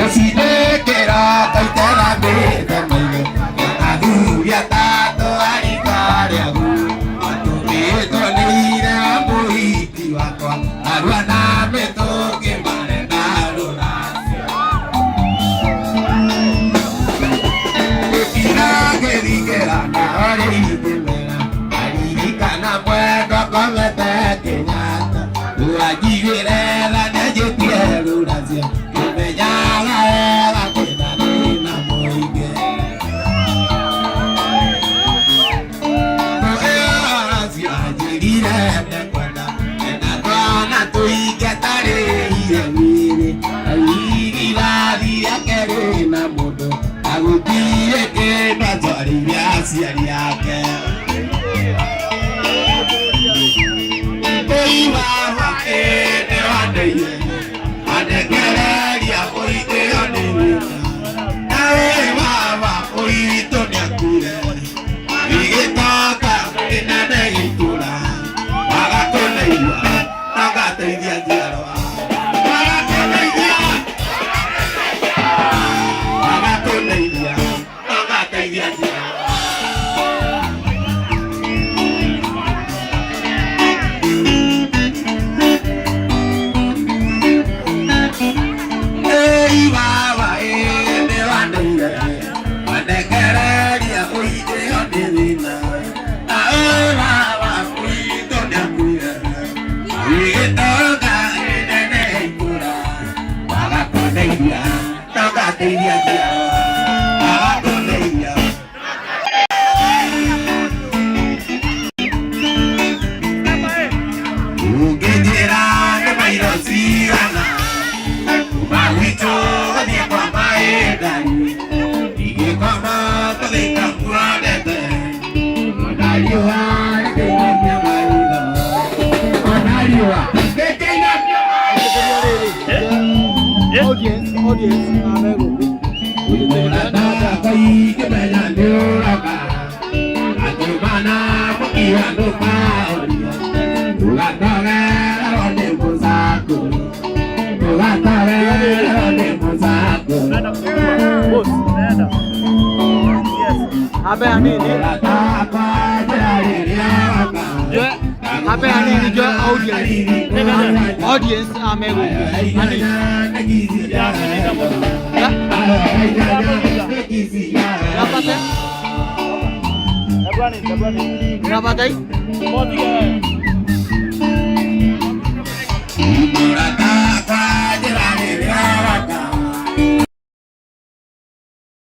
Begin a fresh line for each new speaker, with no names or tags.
Rũcinĩ kĩroko iterambĩte maitho athuri atatũ a rika rĩaku matũmĩtwo nĩ ithe wa mũhiki wakwa arua na mĩtũkĩ marenda rũracio gĩkira gĩthingĩra naho rĩingĩmera aririkana mwendwa komete Kenyatta wanjigĩre tha nĩanjĩtie rũracio kĩmenyaga wega kwĩna thĩna mũingĩ anjĩrire ndekwenda ena twana tũingĩ atarĩire wĩrĩ irathi rĩake rĩna mũndũ agũtirĩ kĩndũ atwarĩire aciari ake Ĩi baba ĩ nĩwandeire andekereria mũitĩo nĩ wĩra nawe baba ũitũ nĩakuire igĩtoka kĩnene gĩitũra waga kũndeithia na ngateithia njiarwa waga kũndeithia waga kũndeithia na ngateithia njiarwa. Ei baba ĩ nĩwandeire wandekereria ũitĩo nĩ thĩna nawe baba ũitũ nĩakuire igĩtoka kĩnene itũra waga kũndeithia na ngateithia njiarwa waga kũndeithia. Ũngĩnjĩra nĩ mairo cigana kuma gwitũ gũthiĩ kwa maĩndari ingĩkoma tũthĩka muonete ona riũa rĩkĩinamia maitho ona riũa rĩkĩinamia.
Audience, audience, amegũkũ.
Mũrata wakwa ingĩmenya nĩ ũroka atũmana mũkiano maũria ũgatogererwo nĩ mũcakũri ũgatogererwo nĩ mũcakũri.
Boss, naenda. Yes.
Abe anini.
Mũrata wakwa njĩra rĩrĩa ũroka.
Jwe, abe anini jwe audience. Audience amegũkũ. Anini. Ya? Napata?
Tabrani, tabrani.
Napata hii?
Moja.